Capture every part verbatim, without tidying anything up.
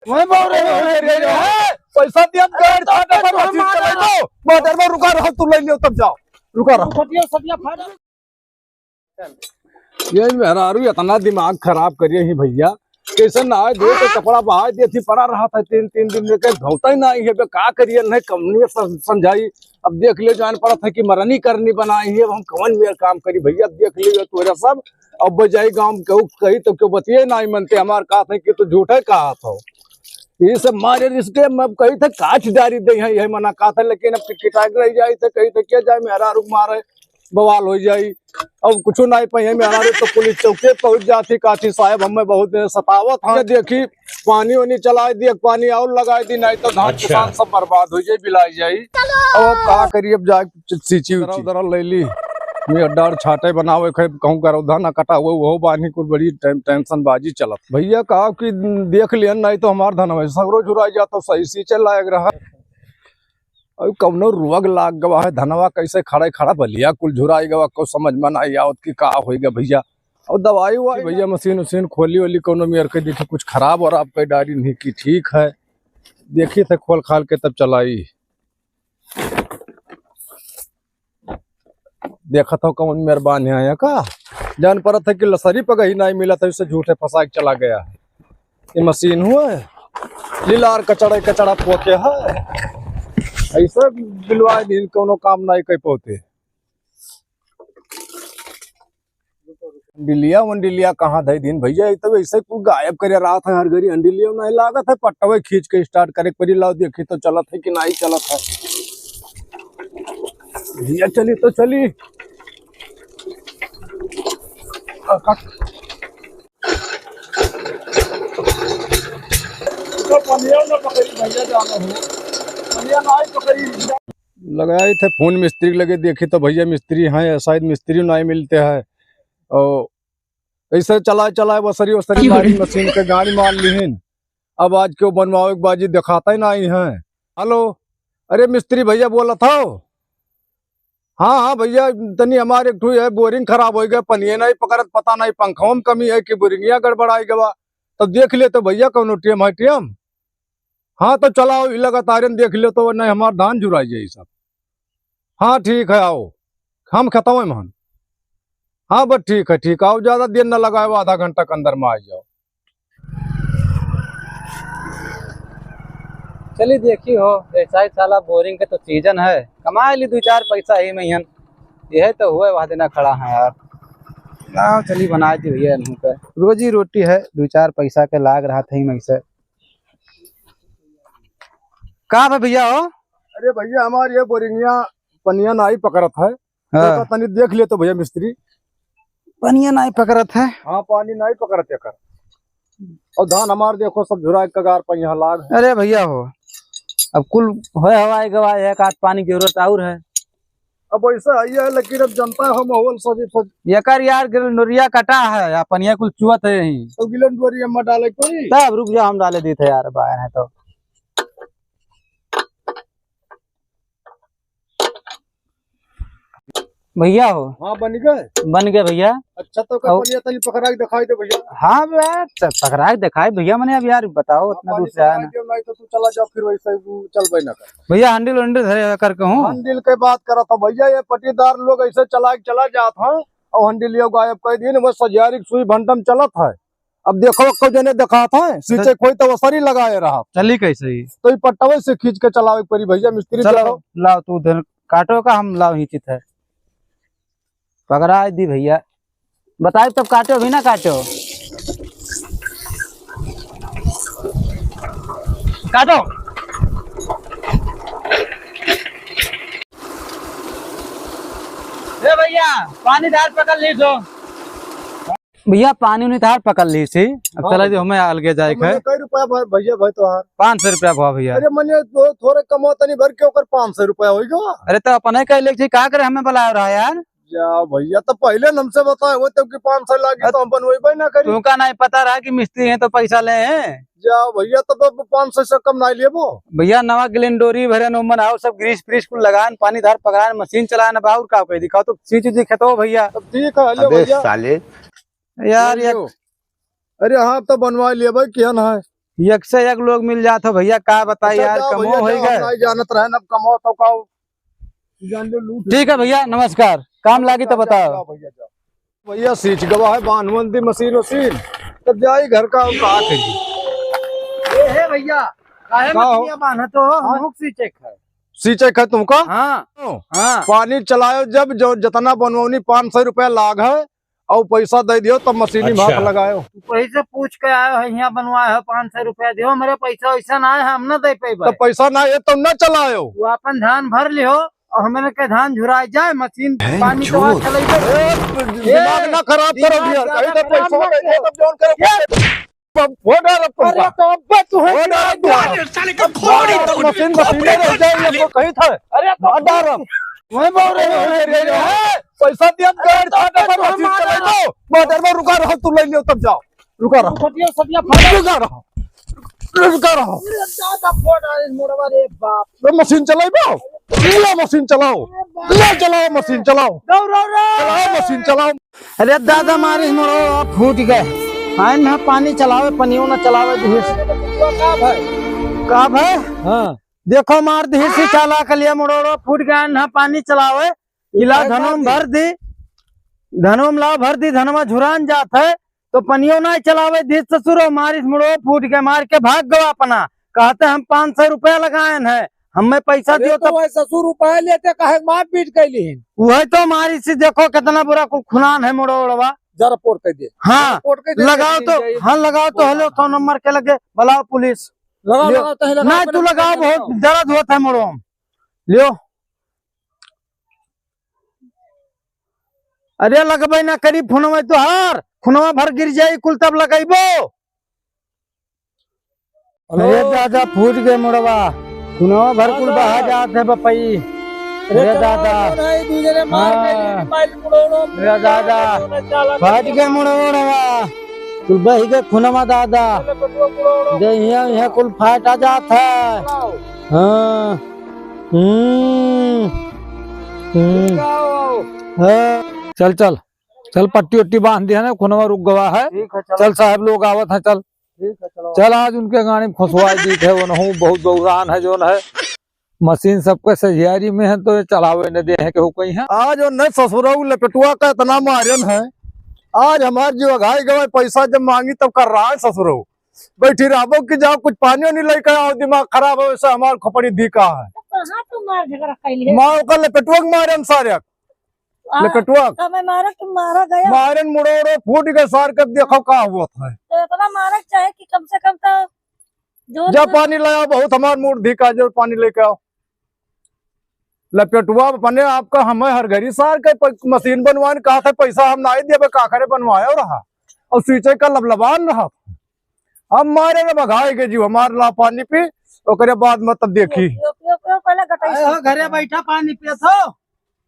वही बोल रहे हो, अरे, अरे, अरे, पैसा दिया, अरे, गाड़ी तो फाटा पर तो मशीन हमारा चलाई दो। बॉर्डर में रुका रहो, तुम ले लियो, तब जाओ, रुका रहो। सटिया, सटिया फाटा। ये मेहरारू इतना दिमाग खराब करिए ही भैया, कैसे नहाए धोए के कपड़ा बहाए दिए थी, पड़ा रहा था तीन, तीन दिन लेके धोता ही नहीं है, बे का करिए, नहीं कमनी सम-, समझाई। अब देख ले, जान पड़ा था कि मरनी करनी बनाई है, अब हम कौन मेर काम करी भैया, देख ले तोरा सब। अब बजाई गाँव में केहू कही तो केहू बतिये नहीं मनते, हमार कहा था कि तू झूठे कहा था। ये सब मारे रिश्ते में अब कही थे काच डारी दे हैं, यही मना कहा था, लेकिन अब किटकिटा के रह जाई थे, कही थे क्या जाए मेहरारू मारे, बवाल हो जाई। अब कुछ नहीं पाई, मेहरारू तो पुलिस चौके पहुंच जाती, काठी साहब हमें बहुत देर सतावत है। देखी पानी वानी चला दिया, पानी और लगा दी, नहीं तो धान अच्छा। किसान सब बर्बाद हो जाए, बिलाई जाई। अब, अब का करी, अब जाए सींची उची। दरा ले ली, ये डार छाटे बनावे, खै कहूँ करौधा ना कटा हुआ, वो बानी कुल बड़ी टें-, टेंशन बाजी चलत। भैया कहा कि देख लियन, नहीं तो हमार धनवा सगरो झुराई जात, तो सही सींचे लायक रहा। अब कौनो रोग लाग गवा है, धनवा कैसे खड़े खड़ा बलिया कुल झुराई गवा, को समझ में नहीं आवत कि का होई गवा भैया। और दवाई हुआ भैया, मशीन उशीन खोली वोली, कौनो मेर के देखी कुछ खराब और आपके डारी नहीं की ठीक है, देखी थे खोल खाल के तब चलाई। देखत हो कौन मेहरबान है यहाँ का, जान परत है कि लसरी पगही नहीं मिलत है, उससे झूठे फंसा के चला गया है। ये मशीन हुआ है, लीलार कचड़े कचड़ा पोके है, ऐसे बिलवा दिन कोनो काम नहीं कर पाते। अंडिलिया वंडिलिया कहाँ धई दिन भैया, ये तो ऐसे कुल गायब करे रात है हर घड़ी। अंडिलिया नहीं लागत है, पट्टवे खींच के स्टार्ट करे के पड़ी। लाओ देखी तो चलत है कि नहीं चलत है। भैया चली तो चली। तो पनिया ना पकड़ी भैया, जाना हो, पनिया ना आई पकड़ी। लगाई थे फोन मिस्त्री के लगे, देखी तो भैया मिस्त्री हैं या शायद मिस्त्री नहीं मिलते हैं। और ऐसे चलाए चलाए वसरी वसरी मारी मशीन के गाड़ी मार लिहिन। अब आज क्यों बनवावे के बाजी दिखाता ही नहीं है। हेलो, अरे मिस्त्री भैया बोलत हो? हाँ हाँ भैया, तनी हमारे एक ठो है बोरिंग खराब हो गया, पनिये नहीं पकड़त, पता नहीं पंखवा में कमी है कि बोरिंगिया गड़बड़ाई गवा। तब देख ले तो भैया कौनो टेम है टेम। हाँ तो चलाओ, ई लगातार देख ले तो नहीं हमार धान जुराई जाई सब। हाँ ठीक है, आओ, हम खतम है महन। हाँ बस ठीक है, ठीक, आओ, ज्यादा देर न लगाओ, आधा घंटा के अंदर में आ जाओ। चली देखी हो, ऐसा ही साला बोरिंग के तो सीजन है, कमाए ली दो चार पैसा ही महियन। यह तो हुए वह दिना खड़ा है यार। ना चली बनाए दी भैया इन्हों पे। रोजी रोटी है, दो चार पैसा के लाग रहा था ही मैं से। का बा भैया हो? अरे भैया हमार ये बोरिंगिया पनिया नाई पकड़त है। हाँ। तो तनी देख ले तो भैया मिस्त्री। पनिया नाई पकड़त है? हाँ, पानी नाई पकड़त एकर। और धान हमार देखो सब झुराए कगार पर यहाँ लाग है। अरे भैया हो, अब कुल होए हवाए गवाए है, एक आध पानी की जरूरत और है। अब वैसा है ये है, लेकिन अब जनता हो माहौल सभी सब। एकर यार गिलंडोरिया कटा है, आ पनिया कुल चुअत है यहीं। तो गिलंडोरिया में डाले कोई? तब रुक जा, हम डाले दी थे यार, बाहर है तो। भैया हो। हाँ, बन गए? बन गए भैया। अच्छा, तो का और बढ़िया तनी पकड़ा के दिखाई दे भैया। हाँ भैया, च-, पकड़ा के दिखाई भैया, मने अब यार बताओ, हाँ, इतना पानी दूर से आया पकड़ा ना। के, नहीं तो तू चला जाओ, फिर वैसे ही चल भाई ना कर। भैया, हैंडल वैंडल धरे करके हूँ। हैंडल के बात करत हो भैया, ये पट्टीदार लोग ऐसे चला के चला जात हैं और हैंडल ये गायब कर दिए, बस सजारी की सुई भंडम चलत है। अब देखो, को जने देखात है, सींचे तो कोई तो वसरी लगाए रहा। चली कैसे ही? तो ई पट्टवे से खींच के चलावे के पड़ी भैया, मिस्त्री चलो, देखो। लाओ तू उधर काटो का, हम लाओ हिंचित है। पकड़ा दी भैया, बताए तब काटो भी ना काटो। काटो। ए भैया, पानी धार पकड़ ली सो। भैया, पानी उनी धार पकड़ ली सी। अब हाँ चला भैया। जो हमें अलगे जाए तो के। मने कई रुपया भाई, भैया भाई तोहार? पाँच सौ रुपया भवा भैया। अरे मने तो थोड़े कमो तनी भर के ओकर पाँच सौ रुपया होई गवा। अरे तो अपने कह ले छी, का करे हमें बुलाए रहा यार? जा भैया, तो पहले न हमसे बताए हो तब कि पाँच सौ लागी अ- तो हम बनवेबे ना करी। तुमका नहीं पता रहा कि मिस्त्री हैं तो पैसा ले हैं। जा भैया, तब अब पाँच सौ से कम नहीं लेबो। भैया, नवा गिलंडोरी भरे नोमन आओ, सब ग्रीस फ्रीस कुल लगान, पानी धार पकड़ान, मशीन चलान, अब और का कह दिखाओ तो चीज दिखे तो भैया। तब ठीक है, ले अबे भैया। साले। यार, ये लियो। अरे हाँ, तो बनवा लिया भाई, किहन है? एक से एक लोग मिल जात हो भइया, का बताई अच्छा, यार, जाओ कमो भइया, होई जाओ, गए। हम नहीं जानत रहे, अब कमो तो का जान लो, लूट ठीक है भइया, नमस्कार, काम लागी तो जाओ, बताओ। जाओ भइया, जाओ। भइया सींच गवा है, बांध बंदी मशीन वशीन, तब जाई घर का, का कही। ए हे भइया, काहे का हो? मशीनिया बांधत हो? हाँ? हम लोग सींचे खाए। सींचे खाए तुमका? हाँ। हाँ। पानी चलायो जब, जो जितना बनवनी पाँच सौ रुपया लाग है, और पैसा दे दियो तब मशीनी में हाथ अच्छा। लगायो। तू कहीं से पूछ के आयो है, यहाँ बनवाए हो पाँच सौ रुपया दियो, मेरे पैसा वैसा ना है, हम ना दे पेबे। तो पैसा ना है तो ना चलायो। तू अपन धान भर लियो और हमने के धान झुराए जाए, मशीन पानी तो आज चलेबे। ए, दिमाग ना खराब करो भैया, कहीं तो पैसा दे दे, तब जौन करो। अब हो डारब तुमका। अरे तो अब्बे तू है हो डारब तुमका। साले का खोपड़ी तोड़, मशीन, मशीन खोपड़ी में रह जाए, ये तो कही था। अरे तो मार डारब। वही बोल रहे हो, अरे, अरे, अरे, पैसा दिया, अरे, गाड़ी तो फाटा अब्बे पर तू मशीन मार चले डारब। दो। बॉर्डर में रुका रहो, तू ले लियो, तब जाओ। रुका रहो। सटिया, सटिया, फाटा। रुका रहो। रुका रहो। अरे, दादा, फोड़ डाले मोड़वा रे बाप। तो मशीन चलाइबो? ले मशीन चलाओ। ले चलाओ, मशीन चलाओ। दौड़ो रे। चलाओ, मशीन चलाओ। अरे दादा, मारिस मोड़ो फूट गए। आए ना पानी चलावे, पनियो ना चलावे दिहिस। का भाई? का भाई? हाँ। देखो मार दिहिस, चाला कलिया मोड़ो फूट गए ना पानी चलावे। इला धनों में भर दी, धनों में लाओ भर दी, धनवा झुरान जात है, तो पनियो ना चलावे दिहिस ससुरो, मारिस मोड़ो फूट गए, मार के भाग गवा अपना। कहते हम पाँच सौ रुपया लगाएन है, हमें पैसा अरे दियो तो तब। वह ससुर रुपया लेते काहे मार पीट कैली हिन? वही तो मारिस, देखो कितना बुरा कु-, खुनान है मोड़ो ओड़वा। जरा पोट कर दे। हाँ, जरा पोट कर दे, लगाओ देखिए तो, जाइए। हाँ, लगाओ तो, हेलो, सौ नंबर के लगे, बुलाओ पुलिस। लगाओ, लियो। लगाओ, तहीं लगाओ, नहीं, तू पहले लगाओ, लगाओ। बहुत दर्द होता है मोड़ो में। लियो। अरे लगबे ना करी फोनवा तोहार, खुनवा भर गिर जाई कुल तब लगइबो। हेलो। अरे दादा फूट गए मुड़वा, खुनवा भर कुल दादा। बहा जात है बपई। अरे अरे चलो, दादा। जो नहीं, दूसरे मार के हाँ। मेरी माइल मुड़ोड़ो, अरे दादा। जो नहीं, चाला फट गए मुड़वा, कुल बह गए खुनवा दादा। चलो, बटुआ मुड़ोड़ो। दे यहाँ, यहाँ कुल फाटा जात है। चलाओ। हाँ। हम्म। हम्म। आओ, आओ। हाँ। चल, चल, चल, पट्टी उट्टी बांध दिया ना, खुनवा रुक गवा है। ठीक है, चलो। चल, साहब लोग आवत हैं, चल। ठीक है, चलो। चल, आज उनके गाड़ी में खुसवाई दी थे, वो नहू बहुत बौरान है, जोन है। मशीन सबके सजियारी में है, तो ये चलावे न दे है, केहू कहीं है। आज वो नहीं ससुरऊ लपेटुआ का इतना मारन है। आज हमार जो अघाई गवाई पैसा जब मांगी, तब कर रहा है ससुरऊ। बैठी रहबो कि जाओ कुछ पानी वानी लेके आओ, दिमाग खराब है, वैसे हमार खोपड़ी दी का है। तो कहाँ तू मार झगड़ा कैले? माँ ओकर लपेटुआ के मारे हम सारे। आ, लपेटुआ। तो मैं मारा, तुम मारा गया। मारन मुड़ोड़ो फूट गए सार, कब देखो का हुआ था। तो इतना मारे चाहे कि कम से कम तो जो जब ना पानी लाया बहुत हमार मूड धिका, जो पानी लेके आओ। लपेटुआ अपने आपका हमें हर घड़ी सार के प-, मशीन बनवान कहा था, पैसा हम ना ही देबे, का करे बनवाया रहा। और सींचे का लबलबान रहा। अब मारे रे बघाए के जीव, हमार ला पानी पी, ओकरे बाद मत तब देखी। पियो, पियो, पियो, पहले गटई आए से। हो, घरे बैठा पानी पियत हो,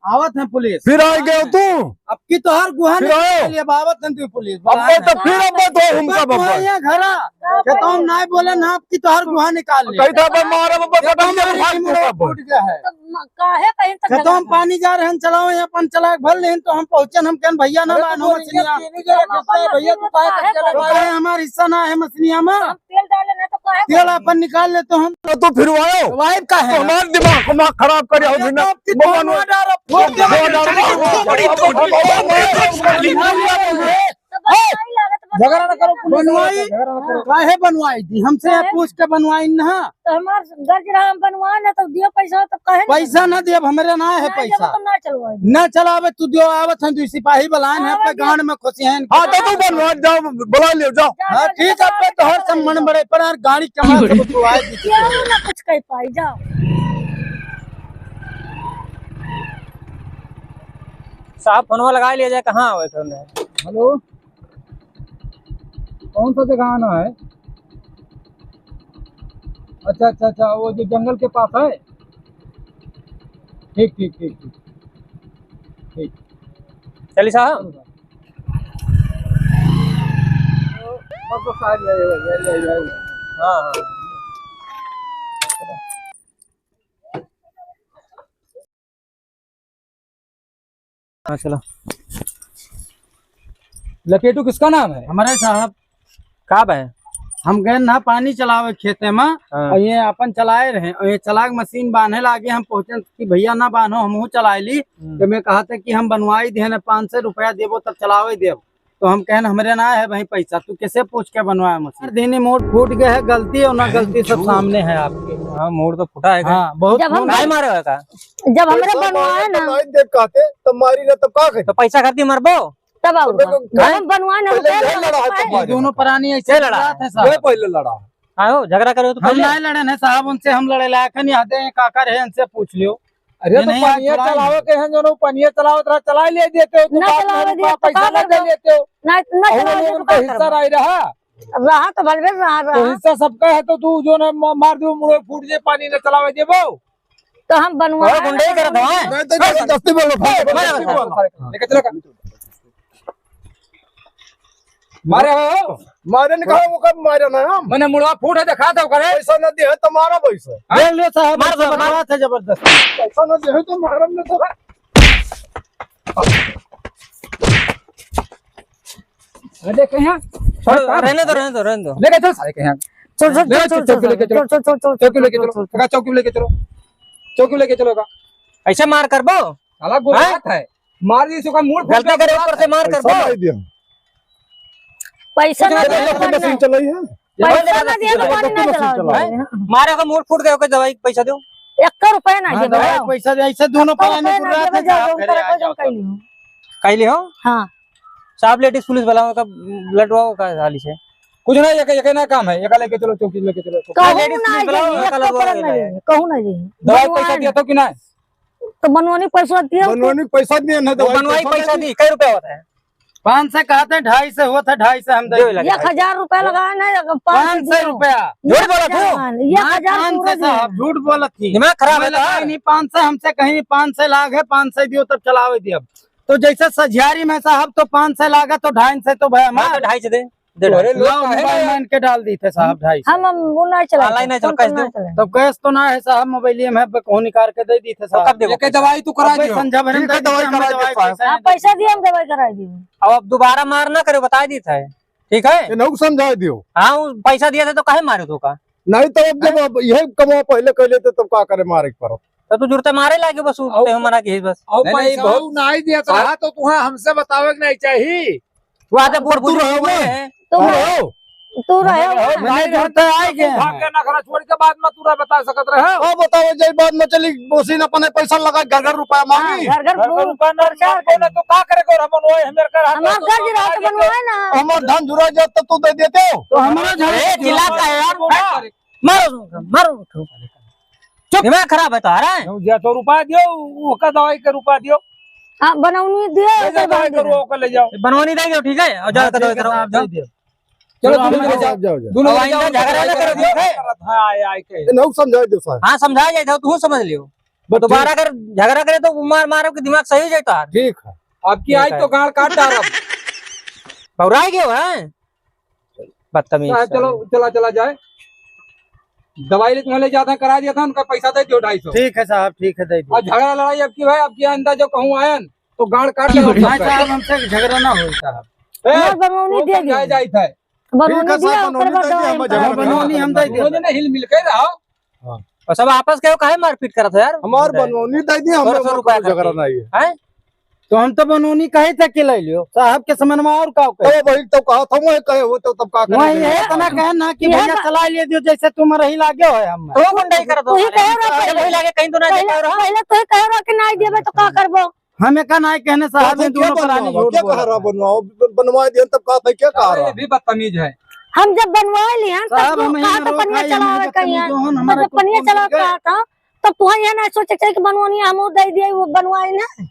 आवत है पुलिस। फिर आ गए तू। अब की तोहार गुहा फिर नहीं आयो। निकाली, अब आवत है तू पुलिस। अब बुलाए तो हैं। फिर अब तो हम अब का तू बब्बर। है यहाँ घरा। का के तो हम नहीं बोले ना, अब की तोहार गुहा निकाल ले। कही था बब्बर मारा बब्बर के खत्म तुम कर मारी भाग मुंह तू बब्बर। फूट गया है। तो म-, काहे कहीं तक के तुम झगड़ा पानी जा रहे हैं, चलाओ यहाँ अपन चला के भर लेन, तो हम पहुँचन, हम कहन भैया ना अरे तो बानो बोलिए, मछलियाँ। तेरी जरा गुस्सा है, भैया, तू काहे तो करके चला तो गया? काहे हमार हिस्सा ना है मछलियाँ में? हम तेल डाले ना तो काहे तेल बोलिए? अपन निकाल ले तो हम। तो तू फिर आयो। तो वाइफ का है? तो हमार दिमाग, दिमाग खराब करे हो अरे बिना। तो आपकी भगवान तो मार डालो, फूट दे। मार डालो। तो बस ए! नहीं लागत, बस झगड़ा ना करो, पुलिस वाले बनवाई? से झगड़ा ना करो। काहे बनवाई दी? हमसे काहे? पूछ के बनवाई ना। तो हमार गर्ज रहा, हम बनवा ना तो दियो पैसा, तो काहे ना पैसा बनवाई? ना दियो, हमरे ना है ना पैसा। जब तो ना चलवाई। ना चलावे तू दियो, आवत हैं तू सिपाही बलान है, आवत आपके हैं। गांड में खुशी हैं। हाँ, तो तू बनवा, जाओ, बुला लियो, जाओ। जा, हाँ, जा, ठीक जा, है, जा, अब तो हर जा, सम्मान जा। बड़े पर यार गाड़ी कमा के बुलवाए दी। क्यों ना कुछ कह पाई, जाओ। साहब, फोनवा लगा लिया जाए, कहाँ आवे थे उन्हें? हेलो, कौन सा जगह आना है? अच्छा, अच्छा, अच्छा, वो जो जंगल के पास है? ठीक, ठीक, ठीक, ठीक। ठीक। चलिए साहब। बस, बस, आ गया, ये, ये, ये, ये। हाँ, हाँ। हाँ, चलो। लपेटू किसका नाम है? हमारे साहब। का बा? हम गए ना पानी चलावे खेते में, हाँ। और ये अपन चलाए रहे, और ये चला के मशीन बांधे लागे, हम पहुँचे कि भैया ना बांधो, हमहू चलाए ली। हम्म। तो मैं कहा था कि हम बनवाई दिए ना, पाँच सौ रुपया देबो तब चलावे देब। तो हम कहन, "हमरे ना है भाई पैसा, तू कैसे पूछ के बनवाए मशीन?" दीनी मोड़ फूट गए है, गलती और ना गलती सब सामने है आपके। हाँ, मोड़ तो फूटा है। हाँ, बहुत जब हम मोड़। काय मारे हो का? जब हमरे पैसा बनवाए मांगे ना। तो नहीं देख कहते, तब मारी ना, तब का करी? तो पैसा खातिर मरबो? तब और तो का? देखो, जब हम बनवाए ना, पहले तो यह लड़ा है, तब मारे। दोनों प्राणी ऐसे लड़ा है। थे साहब। वह पहले लड़ा है। आओ, झगड़ा करो तो हम पहले। नहीं लड़े हैं साहब, उनसे हम लड़े लायक है नहीं, आते हैं काकर है, इनसे पूछ लियो। अरे ये तो नहीं, पनिया चलावे के हैं, जो पनिया चलावत रहा, चला ले देते हो, तो ना बाप चलावे रे दिए, बाप तो पैसा का ना दे करबो? लेते हो। ना, ना और चलावे वो दिए, तो उनका का हिस्सा करबो? रह रहा। रहा तो भलबे रहा, तो रहा। हिस्सा सबका है, तो तू जो ना मा-, मार दो, मुड़ो फूट जाए, पानी ना चलावे देबो। तो हम बनवा और गुंडई करत हो, हैं? नहीं तो जबरदस्ती बोलो, ए, मारो, जबरदस्ती मारो। बोलो। लेके चलो का? मारे हो? मारे न कहा, वो कब मारे ना हम? मने मुड़वा फूट है, देखा था ओकरे। पैसा न दे है, तो मारा पैसा। हाँ? ले लो साहब, मार दो, मार। बात है जबरदस्ती। पैसा न दे है, तो मारा न तो। अरे, देखे हैं? छोड़, रहने दो, रहने दो, रहने दो। लेके चल सारे के यहाँ। चल, चल, ले, चल, चल, चौकी लेके चलो। चल, चल, चल, चल, चौकी लेके चलो। चल, चल। काका, चौकी लेके चलो। चौकी लेके चलो का। ऐसे मार करबो? साला गुलाब हैं? है। मार दी इसका मूड़ फूट गलती गया। करे ऊपर से मार करबो। पैसा नहीं दिया। पैसा कुछ ना नहीं दिया, दिया, तो मशीन चलाई है। पैसा ना दिया, तो पानी ना चलाओ। हैं? मारे का मूड़ फूट गया, ओके दवाई के पैसा दो। एक रुपया ना हाँ, दिया, दवाई बताओ। पैसा दे, ऐसे दोनों एक रुपया परानी ना गुर्रा दिया, थे, जाओ, साहब, जाओ, घरे आ जाओ, जाओ, जाओ। कहीं नहीं हो। कैली हो? हाँ। साहब, लेडीज पुलिस वाला का लटवाओ का हाली से। कुछ ना, ये, ये ना काम है, ये का लेके चलो, चौकी लेके चलो, चौकी। कहूँ लेडीज ना पुलिस वाला जाइए, का एक लटवाओ कपड़ा ना ले। जाइए, कहूँ ना जाइए। दवाई पैसा बनवाई दिया ना। तो कि ना? तो बनवानी पैसा दिया तो। बनवानी पैसा दिया ना, वो दवाई बनवाई पैसा पैसा दिया। दी, कै रुपया होता है? पाँच सौ कहते हैं, ढाई सौ होता है, ढाई सौ हम दे दो देंगे। लगे। एक हजार रुपया लगाए ना, पाँच सौ पाँच सौ दियो। रुपया। झूठ बोला तू। एक हजार पाँच सौ पूरा साहब, दियो। झूठ बोलत थी। दिमाग खराब है हमें लगा तोहार। नहीं, पाँच सौ हमसे कहीं, पाँच सौ लाग है, पाँच सौ दियो तब चलावे दियो। तो जैसे सझियारी में साहब तो पाँच सौ लागा तो ढाई सौ तो भया हाँ, मार। तो ढाई सौ दे। दे ढाई सौ। अरे लोग लाओ, काहे मोबाइल ना में इनके डाल दी थे साहब, ढाई सौ। हम, हम वो ना चलाए ऑनलाइन थे, नहीं चल, फोन पे कैश ना दे। चलाए। तब कैश तो ना है साहब, मोबाइल में है, ब-, कौन निकाल के दे दी थे तो साहब। कब देबो ये के पैसा? दवाई तू करा अब भाई दियो। संझा भरन ठीक है, दे दी, दवाई हमें करा दे दवाई पैसा। पैसा हाँ, नहीं पैसा दिए। दिए, हम दवाई कराई दिए। अब, अब दोबारा मार ना करे, बता दी थे। ठीक है? ये नौक समझाए दियो। हाँ, वो पैसा दिया था तो काहे मारे तो का? नहीं तो अब जब हैं? अब यही कमाओ पहले कर लेते तब का करे मारे के पड़त। तो तू जुरते मारे लागे बस, उ-, और ते हमारा के बस। और नहीं, नहीं, पैसा बहुत उ नहीं दिया तो हाँ। रहा तो तुहे हमसे बतावे के नहीं चाहिए। तू आते अब बूढ़ तू बूढ़ रहो हुए ना। हैं। तू तू रहो। रहो। तू रहो। मैंने घर पे आए गए हैं। भाग के नखरा छोड़ के बाद में तू रह बता सकत रहे। हाँ, बताओ, जय बाद में चली, मशीन अपने पैसा लगा, घर घर रुपया हाँ, मांगी। घर घर घर का फूल रुपया ना, प्रचार मांगो ना, करी। तो का करे को हमन ओए, हमें कर हम हमार तो घर गिरा के बनवाए ना। हमार धान झुरा जात तो तू दे देते हो। तो हमारा घर ए, चिल्ला का है यार। बोला। मारो उसको, मारो उसको। चुप। दिमाग खराब है तुम्हारा। जो दो सौ रुपया दियो, ओका दवाई के रुपया दियो। हाँ, बनौनी दियो, ले जा, ओकर दवाई बना करो, दियो। ओका ले जाओ। बनौनी दे दो, ठीक है? और जाओ, हाँ, दवाई ठीक है, करो, साहब, जाओ। दे दियो। चलो, अब दोनों आइंदा ले जाओ, झगड़ा जाओ, ना जाओ, करो, ठीक है? हाँ, आए, आए, कहे। ए, नहु समझाए दो, साहब। हाँ, समझा जाए, जाओ, तू समझ लियो। बस दोबारा ठीक। अगर झगड़ा करे तो मार, मारो कि दिमाग सही हो जाए तो। ठीक है। आपकी ठीक आज है। तो गांड काट डालब। बौराई गयो है। बदतमीज चाहे साले। चलो, चला, चला जाए। दवाई ले तुम्हें ले जाता, करा दिया था, उनका पैसा दे दियो ढाई सौ। ठीक है साहब, ठीक है, दे दियो। और झगड़ा लड़ाई अब की भाई, अब की आइंदा जो कहूँ आयन, तो गांड काट डालब भाई सबका। साहब, हमसे झगड़ा ना हो साहब। ए, हमार बनौनी वो दे समझाए दियो। जाइत है। बनौनी ठीक है दिया, साहब, ओकर बनौनी बाद दे दिया, दवाई हम में झगड़ा करा। बनौनी हम दे दियो। दोनों जने हिल मिल के रहो। हाँ। और सब आपस के काहे मारपीट करत हो यार? हमार बनौनी दे दिया, सोलह सौ हमें रुपया झगड़ा करके। नहीं है। हैं? तो हम तो बनौनी कहे थे कि ले लियो, साहब के समन में और का कहे? तो वही तो कहा था, वही कहे हो तो तब का करे? वही है, इतना कहे ना कि ये भैया का चला ले दियो, जैसे तुम रही लागे हो हम। तो गुंडई कर दो तू ही सारे। कहे रहा पहले। वही लागे कहीं तो ना पहले, जाता रहा। पहले तो ही कहे रहा कि नहीं देबे तो का करबो? हमें का नहीं कहने साहब, तो ये दोनों क्या प्राणी बनवाओ? झूठ क्या बोल कहा रहा रहे हैं। बनवाओ? ब-, बनवा दिया तब कहा था, क्या कहा अरे, रहा? ये भी बदतमीज है। हम जब बनवा लिहन, तब साहब, तू हम कहा यहीं तो रोक पनिया आए, चलावे हमें कहीं तो है। जो हम तब हमारे तो पनिया कुटुंब चलावे के कहा था। तब तुहैं यह ना सोचे चाहिए कि बनवनिया हम दे दिए, वो बनवाई ना।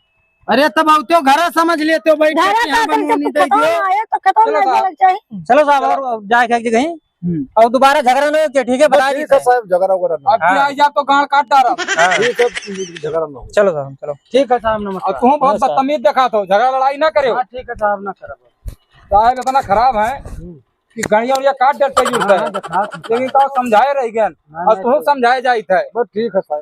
अरे तब आते हो, घरा समझ लेते हो, बैठ के घरा कि हाँ, का समझे, बनवनी तू दे खतवा दियो। ना आए तो खतवा चलो ना साहब। बोले चाहिए। चलो साहब, चलो। और जाए खाए के जगह। हम्म। और दोबारा झगड़ा ना हो, ठीक है, बता बस दी ठीक है साहब। साहब, झगड़ा वगैरह ना। अब हाँ। की आई जा तो गांड काट डालब। हाँ। ठीक है, झगड़ा ना हो। चलो साहब, चलो। ठीक है साहब, नमस्कार। और तुम बहुत नमस्कार। बदतमीज देखा थो, झगड़ा लड़ाई ना करो। हाँ, ठीक है साहब, ना करब। साहब इतना खराब है हम्म। कि गड़िया उड़िया काट डरते जुड़ते हाँ, हैं। हाँ, देखा था। लेकिन का समझाए रह गए। हाँ, और नहीं तुम तो समझाए जाइत है। बस ठीक है साहब।